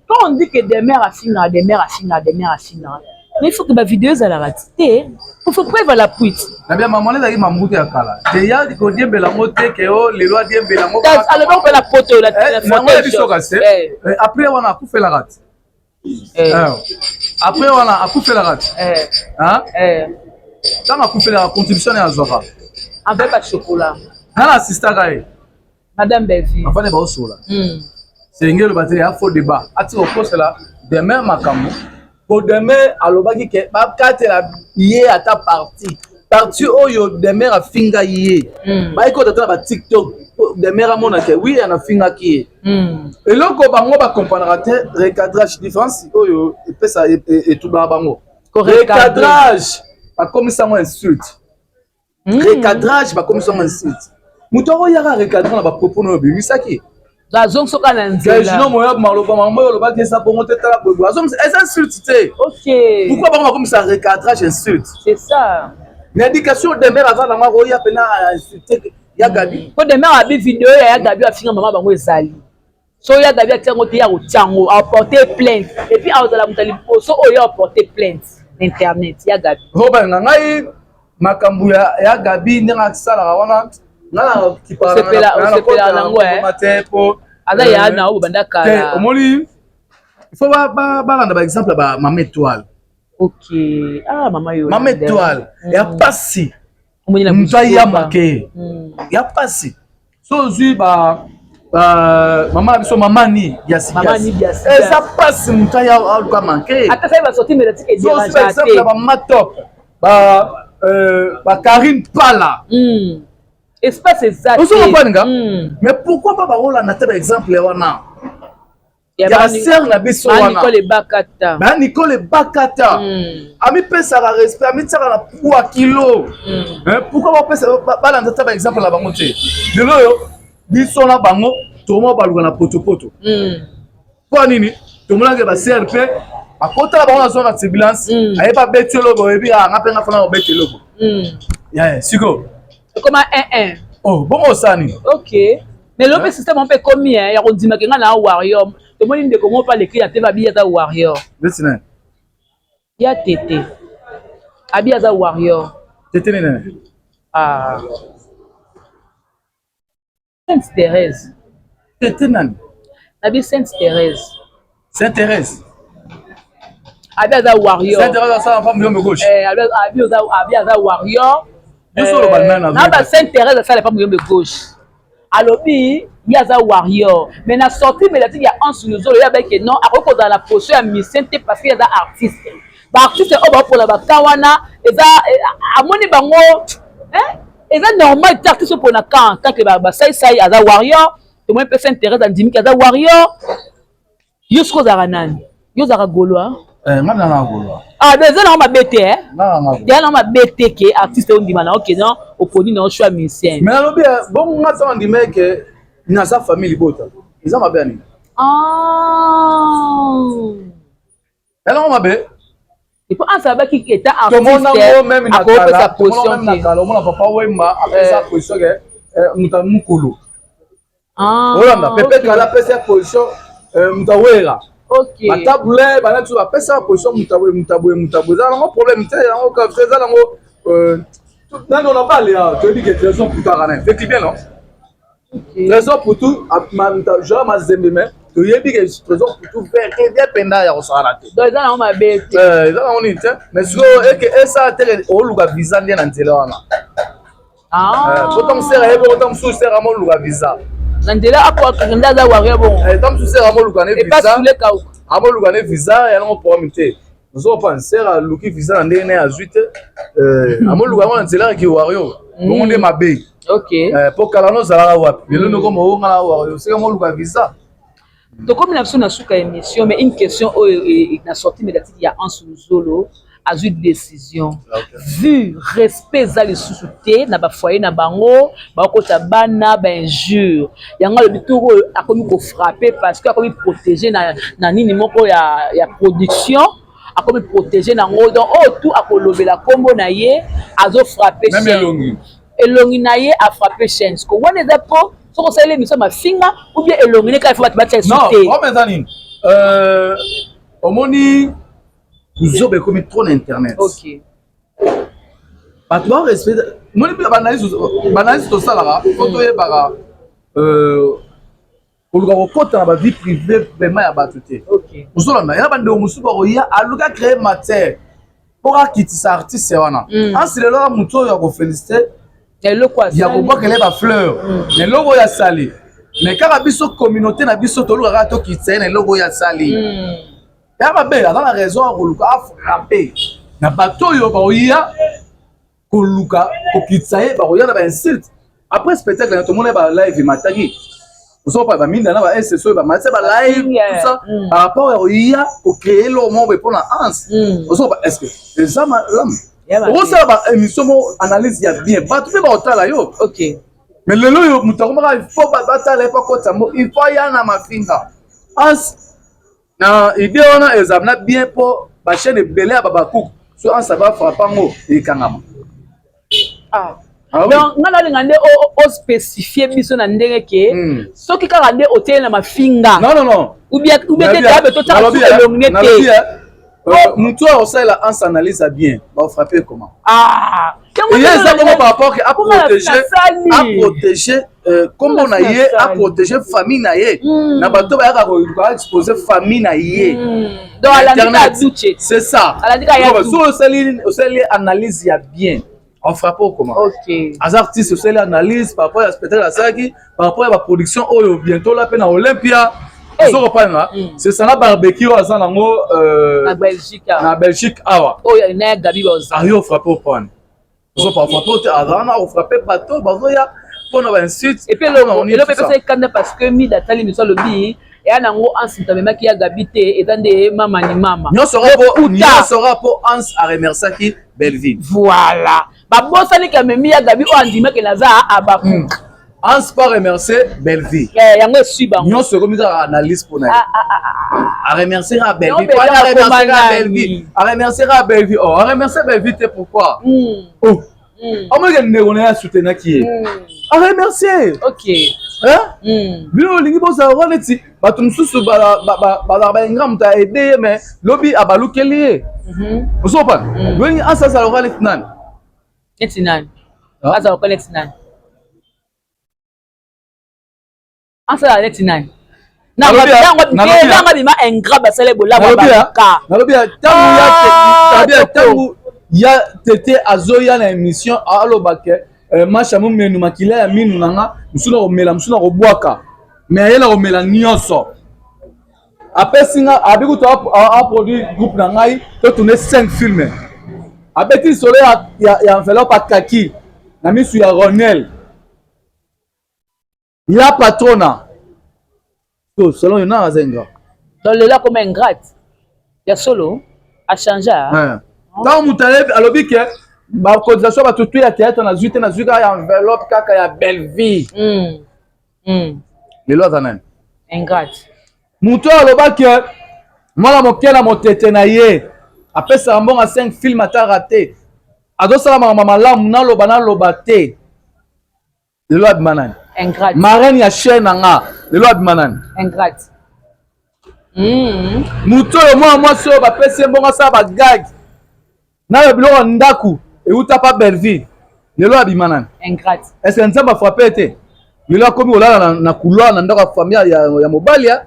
Quand on dit que demeure afingaka, demeure afingaka, demeure afingaka, mais il faut que bavideo ezalaka te, il faut preuve à l'appui. Na bia mama ezalaki mambutu ya kala te, ya kodiembela yango te ke o lelo adiembela yango. Alobi mpe na poto. Yango ya biso kasi après wana akufelaka te, après wana akufelaka te. Ntango akufelaka, contribution ne azwaka? Avec bachocolat. Nga na assistaka ye. Madame Bellevue. Afande baosola senge eloba te, ya faux débat. Atika kokosela demain makambo po demain alobaki ke bakatela ye ata partie oyo demer afinga ye. Bayeki kota ta na baTikTok, demer amona ke wi anafingaki ye. Eloko bango bakompranaka te, recadrage, différence oyo epesa etubaka bango, recadrage bakomisa yango insulte. Recadrage bakomisa yango insulte. Moto akoyaka recadre na bapropos oyo obimisaki. Azongisoka na nzela. Jino moya maloba makambo oyo olobaki eza bongo te, tala boye, azongisa, eza insulte te. Pourquoi bango bakomisa recadrage insulte? C'est ça. Na éducation demer aza nango, akoya mpena insulte ya Gabi? Po demer abi video ya Gabi afinga mama bango ezali. So ya Gabi atia yango te, ya kotia yango, aporte plainte et puis azala moto ya liboso oyo aporte plainte na internet ya Gabi. Obenga ngai makambo ya Gabi ndenge asalaka wana, nga Osepela nango te po aza ya na oyo banda kala. Omoni, il faut balanda baexemple ya bamama Étoile. Ok, ah, mama yo. Mama Étoile ya pasi, moto ayamake ya pasi. So ozwi mama na biso, mama ni eza pasi, moto aya aluka manke. Exemple ya bamama top, bakarine Pala. Espace eza. Ozokompaninga, mais pourquoi pas bakolanda te baexemple wana ya basere na biso wana? Nicole Bakata. Ba Nicole Bakata amipesaka respect, amitiaka na poids kilo. Pourquoi bapesa balanda ta baexemple na bango te? Lelo oyo biso na bango tokoma baluka na potopoto. Mpo nini? Tomonaki basere mpe akotala bango na zone ya turbulence, ayeba abeti eloko, oyebi nga mpe nga fana obeti eloko sikoyo. Ekoma 1 1. Oh, bongo osala nini? Ok, mais lobi système mpe ekomi ya kondimaka nga na warrior. Tomoni ndeko moko mpe aleki ya te, babi aza warrior. Neti nani? Ya tete, abi aza warrior. Tete nini? Ah, Sainte Thérèse. Tete nani? Nabi Sainte Thérèse. Sainte Thérèse. Abi aza warrior. Sainte Thérèse asala mpa muyombe gauche. Abi aza warrior. Biso oloba nani? Na ba Sainte Thérèse asala pa muyombe gauche. Alobi ye aza warrior, mais na sortie médiatique ya Anse Luzolo, ye abaki non, akoki kozala na position ya musicien te parce que ye aza artiste. Baartiste oyo baopola baka wana eza amoni bango eza normal te. Artiste opona camp tant que basaisai aza warrior. Tomoni mpe Sainte Thérèse andimiki aza warrior. Yo soki ozalaka nani? Yo ozalaka Gaulois? Nga nanga Gaulois. Ah, donc eza nango mabe te, eza nango mabe te ke artiste ondima na oke non, oponi na ochoix musicien. Mais nalobi bongo, nga ntango andima ke naza famille libota, eza mabe ya nini? Elongo mabe? Et puis ansa abaki eta. Artiste même akopesa position. Na kala omona Papa Wemba apesa position ke moto ya mokolo olanda Pepe Kala apesa position moto awera batabule bana biso bapesaka position moto aboye, moto aboye, moto aboye. Eza nango problème te, yango eza nango nani on a parlé. Toyebi ke Trésor Putaka na feti bien, non? Trésor Putu joa Mazembe, mais toyebi ke Trésor Putu bien mpenza ya kosala te. Donc eza nango mabe te. Eza nango nini te, mais sikoyo eke esala te, oluka visa nde na nzela wana. Po ntango sere ayebi oko, ntango mosusu sere amoluka visa. Na nzela apo nde aza warrior bongo. Ntango mosusu sere amoluka ne visa, amoluka ne visa yango problème te. Ozopa sere aluki visa na ndenge naye azwi te, amoluka yango na nzela yaki warrior bongo nde mabe. Po kala no ozalaka wapi? Lelo ndoko moonga na warrior seke amoluka visa. Tokomi na biso na suka émission, mais une question oyo na sortie médiatique ya Anse Luzolo azwi décision, vu respect eza lisusu te na bafoyer na bango, bakota bana bainjure. Yango alobi tour oyo akomi kofrappe parce que akomi protégé na nini moko ya production, akomi protégé nango. Donc oyo tout akolobela nkombo na ye, azofrappe chaîne, elongi na ye, afrappe chaîne. Siko wana eza mpo soki osaleli émission mafinga ou bien elongi ne kaka, ifo bato batia esu te. Non, eza nini, omoni buzoba ekomi trop na internet. Bato barespecte, moni mpe baanalyse tosalaka, fo toyebaka koluka kokɔta na bavie privée vraiment ya bato te. Ozolanda ya bandeko mosusu bakoya, aluka créer matière mpo akitisa artiste wana. Ansi lelo ya motu oyo ya kofélicité, ya kobwakela ye bafleur na eloko oyo asali, mais kaka biso communauté na biso toluka kaka tokitisa ye na eloko oyo asali ya mabe. Aza na raison ya koluka afrappe na bato oyo bakoya koluka kokitisa ye, bakoya na bainsulte. Après spectacle na tomona balive emataki, ozopa baminda na ba ss oyo bamatisa balive, tout ça, par rapport ya koya kocréer eloko moko boye mpona Anse. Ozopa, est ce que eza malamu okosala baémission mo analyse ya bien, bato mpe bakotala yo? Mais lelo oyo moto akomaka, il faut batala ye mpo akotisa mo, il faut aya na mafinga. Anse na idée wana ezala na bien mpo bachaîne ebele ya babakuku so Anse bafrappe yango, ekangama. Ah. Ah, oui. Donc nga nalinga nde ospécifie biso na ndenge ke soki kaka nde oteli na mafinga Non, non, non. ou bien te tabe totiaka su elongi ne te. Motu oyo osalela Anse analyse ya bien, bafrappe comment? Ah. Ye eza bongo par rapport ke aprotéger kombo na ye, aprotéger famille na ye na bato bayaka koluka expose famille na ye. Donc alandika duche. C'est ça. So osali analyse ya bien, on frappe comment? Aza artiste, osali analyse par rapport ya spectacle asalaki, par rapport ya baproduction oyo bientôt la mpe na Olympia, ozokopanga, c'est ça, na barbecue oyo aza nango na Belgique awa. Oyo na Gabi baoza. Ayo frappe opane, ozopa frappe te, aza wana kofrappe bato bazoya mpona bainsulte. Et puis eloko epesa ekanda parce que mida atali miso, alobi eya nango Anse moto amemaki ya Gabi te, eza nde mama ni mama. Nyonso mpo Anse aremerciaki Belleville. Voilà, babosani amemi ya Gabi oyo andimaki naza abaku. Anse pas remercier Belleville. Yango esui bango. Nyonso ekomi kaka analyse mpona ye aremercier kaka Belleville, aremercier kaka Belleville, aremercier kaka Belleville. Oh, aremercier Belleville te, pourquoi? Oh, omoke ndeko na ye asoutenaki ye, aremercier. Bino olingi bozala wana neti bato mosusu bazalaka bainga, moto aide ye, mais lobi abalukeli ye. Ozopana lolingi Anse azala lokola neti nani? Neti nani azala lokola neti nani? Anse azala neti nani? Nanga bima ingrat, basala bolamu baluka. Nalobi ntango ya tete azoya na émission, alobake masha momenu makila ya minu na nga, mosu na komela, mosu na kobwaka, mais aye na komela nyonso. Apesi nga abi kutu aproduit groupe na ngai, totourne 5 filme, abeti lisolo ya enveloppe akaki na misu ya Ronel ya patrona. So selon yo, na aza ingrat? Donc lelo akoma ingrate ya solo, achange. Ntango moto alobi ke bacotisation bato tu ya théâtre nazwi te, nazwi kaka ya enveloppe kaka ya Belleville. Lelo aza nani? Ingrate. Moto oyo alobaki mwana moke na motete na ye apesaka mbongo 5 film ataka te, azosala makambo malamu, naloba naloba te, lelo abima nani? Ingrate. Marraine ya chaîne na nga, lelo abima nani? Ingrate. Moto oyo, mwana mwasi oyo bapesi ye mbongo asala bagag na biloko ya ndako euta pa Belleville, lelo abima nani? Ingrate. Est ce que Nzambe afrappe te? Lelo akomi kolala na couloir na ndako ya famille ya mobali, ya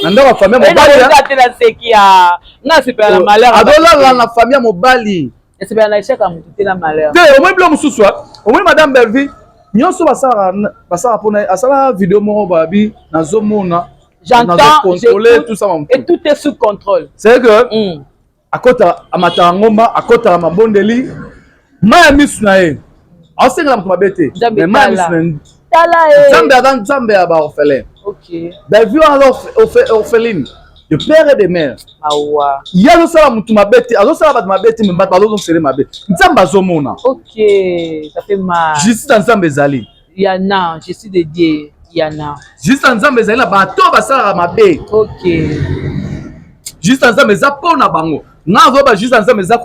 na ndako ya famille ya mobali. Te, naseki ya nga, asepela na malheur. Azolala na famille ya mobali. Esepela na échec ya motu te, na malheur. Te, omoni bilo mosusu, omoni madame Belleville nyonso basalaka, basalaka mpona asala video moko, babi nazomona. J'entends, contrôler tout ça. Et tout est sous contrôle. C'est que akota, amataka ngomba, akotaka mabondeli, mai ya misu na ye aosengela moto mabe te, mais mai ya misu na ye. Tala ye. Nzambe aza Nzambe ya ba orphelin. Ok. Bellevue wana aza orpheline de père et de mère. Mawa. Ye azosala mutu mabe te, azosala bato mabe te, mais bato bazozongisele mabe. Nzambe azomona. Ok, ça fait mal. Justice ya Nzambe ezali. Yana, je suis de Dieu. Yana. Justice ya Nzambe ezali na bato basalaka mabe. Ok. Justice ya Nzambe eza mpo na bango. Nga azoba justice ya Nzambe eza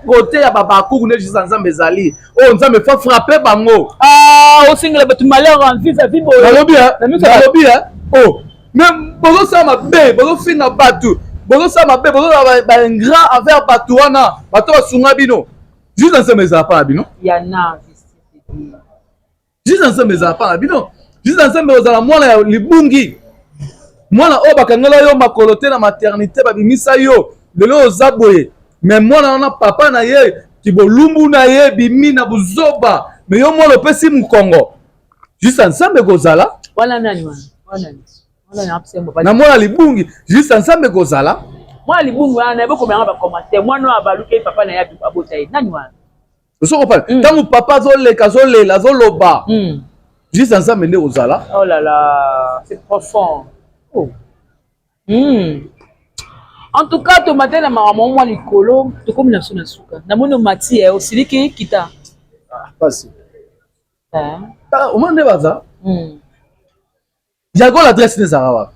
kote ya babakuku nde justice ya Nzambe ezali. Oyo oh, Nzambe faut frapper bango. Ah, osengela bato malheur en vis à vis boye. Nalobi nalobi oh mais bozosala mabe, bozofinga bato, bozosala mabe, bozosala ba ingrat envers bato wana, bato basunga bino. Justice ya Nzambe ezala pa na bino. Yana. Justice ya Nzambe ezala pa na bino. Justice ya Nzambe ozala mwana ya libungi, mwana oyo bakangela yo makolo te na maternité, babimisa yo lelo oza boye, mais mwana wana papa na ye kibolumbu na ye bimi na buzoba, mais yo mwana opesi mokongo. Justice ya Nzambe ekozala wana nani wana wana na mwana libungi. Justice ya Nzambe ekozala mwana libungi wana bokomela ba commentaire, mwana oyo abaluki papa na ye abota ye nani wana. Osoko pale ntango papa azoleka azolela azoloba, justice ya Nzambe nde kozala. Oh là là, c'est profond. Oh. En tout cas, tomate na makambo mwa likolo, tokomi na biso na suka. Namoni omati ye osiliki kita. Pasi. Omoni nde baza. Yago l'adresse nde ezalaka wapi?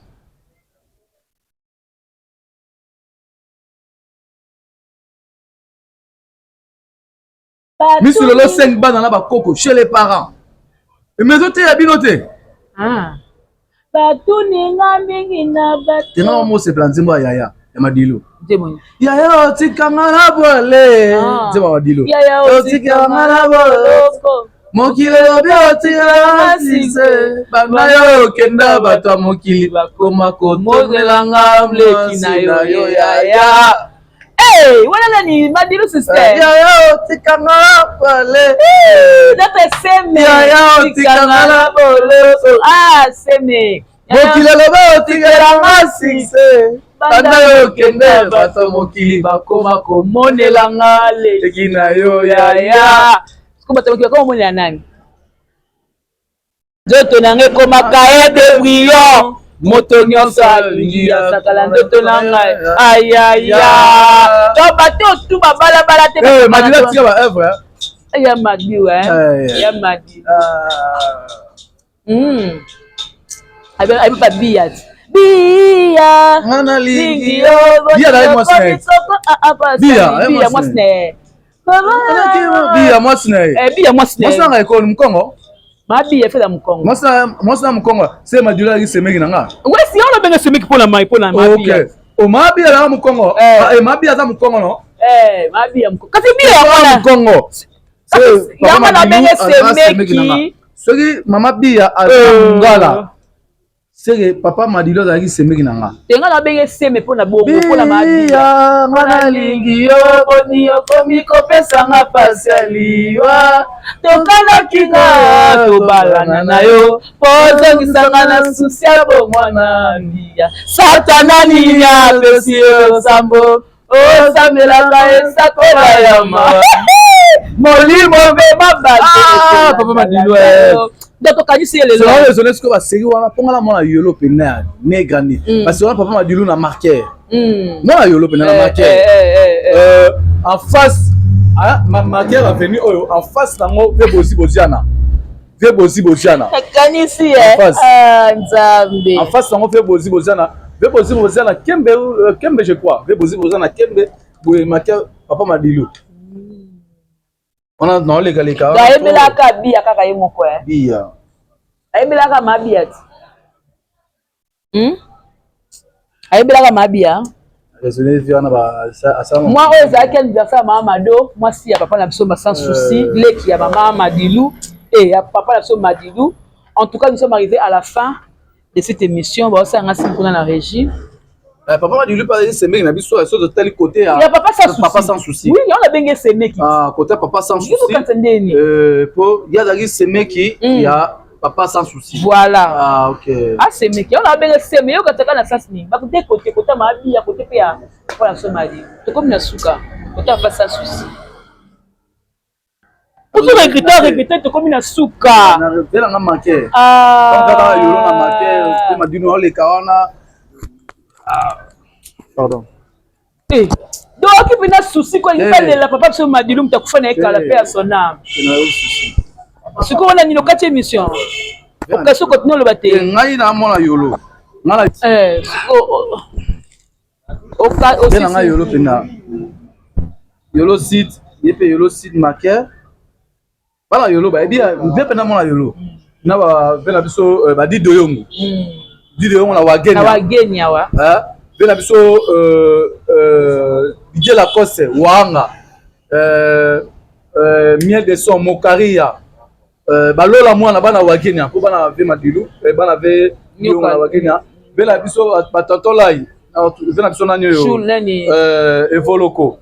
Misu lelo 5 bana na bakoko chez les parents. Mais oteya bino te. Ah. Batuninga mingi na bato. Tenga mo sepela nzembo ya yaya ya Madilu. Nzembo. Yaya otikanga na bole. Nzembo ya Madilu. Yaya otikanga na boloko. Mokili elobi otikanga sise. Banda yo okenda bato ya mokili bakoma kotomelanga mleki na yo yaya. Hey, wana nani Madilu sister. Yaya otikanga na pale. Notre seme. Yaya otikanga na boloko. Ah seme. Mokili elobi otikelanga succès. Banda yo okende bato mokili bakoma komonelanga leki na yo yaya. Siko bato mokili bakoma komonela nani? Nzoto na ngai ekomaka ye de brillant. Moto nyonso alingi asakala nzoto na ngai ayaya. To bato tu babalabala te. Madila tika ba œuvre. Ya Madi ouais. Ya Madi. Ayebi ba biya. Biya. Nga nalingi yo. Biya na mwasi na ye. Biya biya mwasi na ye. Biya mwasi na ye. Biya mwasi na ye. Mwasi na ngai ekolo Mukongo. Mabiya fela Mukongo. Mwasi na Mukongo, se Madila azalaki semeki na nga. Ouais, si on abenga semeki mpona mai mpona Mabiya. Ok. O Mabiya azalaka Mukongo. Mabiya aza Mukongo no? Mabiya Mukongo. Kasi biya wana Mukongo. Yango na benge semeki. Soki mama Biya aza Mungala. Seke papa Madilo azalaki semeki na nga. Te nga na benge seme mpona bongo mpona Mabiya. Nga nalingi yo boni okomi kopesa nga pasi ya liwa. Tokanaki nga tobalana na yo po ozongisanga na susi ya bomwana Biya. Satana nini apesi yo losambo osambelaka esakola ya mawa molimo mpe mabate. Papa Madilu donc tokanisi ye lelo. Selon raisonner sikoyo baseri wana mpo nga na mwana yolo mpenza ya negra nde baseri wana papa Madilu na marquer mwana yolo mpenza na marquer en face marquer avenue oyo en face nango mpe bozi boziana mpe bozi boziana nakanisi ye Nzambe en face nango mpe bozi boziana mpe bozi boziana kembe kembe je crois mpe bozi boziana kembe boye marquer papa Madilu wana naolekaleka. Ayebelaka biya kaka ye moko. Biya ayebelaka mabiya ti ayebelaka mabiya. Mwa oyo ezalaki anniversaire ya mama Mado, mwasi ya papa na biso sans souci, leki ya mama Madilu et ya papa na biso Madilu. En tout cas, nous sommes arrivés à la fin de cette émission. Baosanga nsi kuna na régie. Papa Madilu mpe semeki na biso, so totali côté ya papa sans souci. Papa sans souci. Oui, on abenge semeki. Ah, côté papa sans souci. Kanisa ndeni. Po ye azalaki semeki ya papa sans souci. Voilà. Ah, ok. Ah, semeki on abenge seme yo kataka na sens nini bakote côté côté mabiya côté mpe ya papa na biso Madilu. Tokomi na suka côté ya papa sans souci. Ozo regretter regretter tokomi na suka. Na regretter nga manquer. Ah. Kaka yolo na manquer, pe madino oleka wana. Ah. Pardon. Eh. Donc oki pena souci quoi, il parle la papa biso Madilu mtakufa na ekala pe à son âme. Sikoyo wana nini okati émission? Okasi okotina oloba te. Ngai na mona yolo. Ngai na Eh, Oka na ngai yolo pena. Yolo site, ye pe yolo site maker. Bana yolo ba yebi mpe pena mona yolo. Na ba ve na biso euh, ba dido yongo. Hmm. Dido yongo na wagenia. Na wagenia wa. Hein? Ve na biso euh euh Didier Lacoste wanga. Euh euh miel de son mokaria. Euh, balola mwana bana wagenia mpo bana ve madilu eh, bana ve yongo na wagenia ve na biso batantolai ve na biso nani oyo euh, evoloko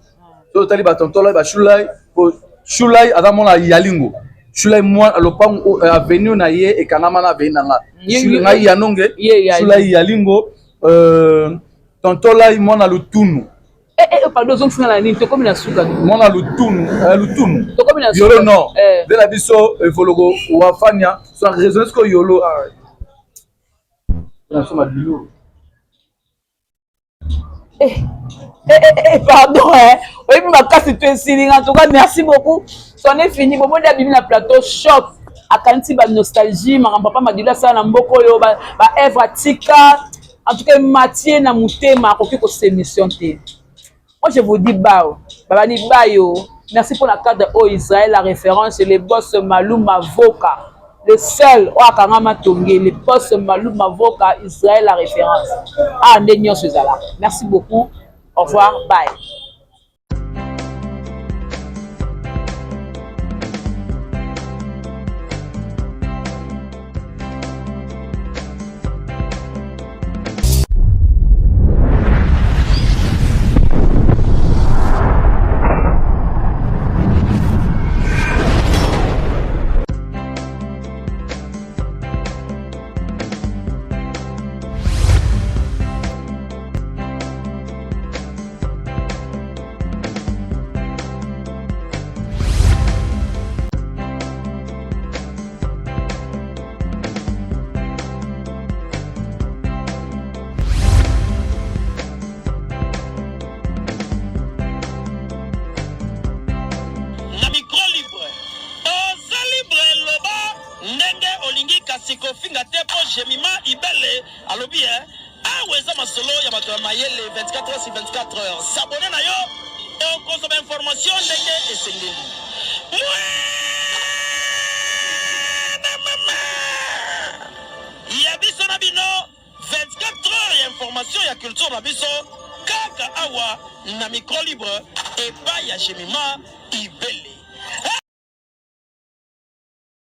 so totali batantolai bashulai po shulai aza mwana yalingo shulai mwana lopango euh, avenue na ye ekangama na avenue na nga ngai yanonge shulai yalingo tantolai mwana lutunu Eh, eh, pardon ozongisi nga na nini tokomi na suka mwana lutunu eh, lutunu tokomi na yolo nord eh. nde na biso evoloko wafania so raisonne sikoyo yolo ah. na biso madilu eh. Eh, eh, eh, pardon eh. oyebi makasi to esili nga en tout cas merci beaucoup c'en est fini bomoni abimi na plateau choc akanisi banostalgie makambo papa madilu asala na mboka oyo baevre atika En tout cas, Mathieu na mutema akoki ko s'émission te. Moi je vous dis bao, babani bayo. Merci pour la cadre au Israël la référence le boss Malou Mavoka. Le seul oyo akanga matonge le boss Malou Mavoka Israël la référence. Ah nde nyonso ezala. Merci beaucoup. Au revoir. Bye. Na micro libre oza libre loba ndenge olingi kasi kofinga te po jemima ibele alobi eh Awa eza masolo ya bato ya mayele 24 heures sur 24 heures. S'abonner na yo okozwa ba information ndenge esengeli. Mwana mama ya biso na bino 24 heures ya information ya culture na biso kaka awa na micro libre epai ya Jemima Ibele.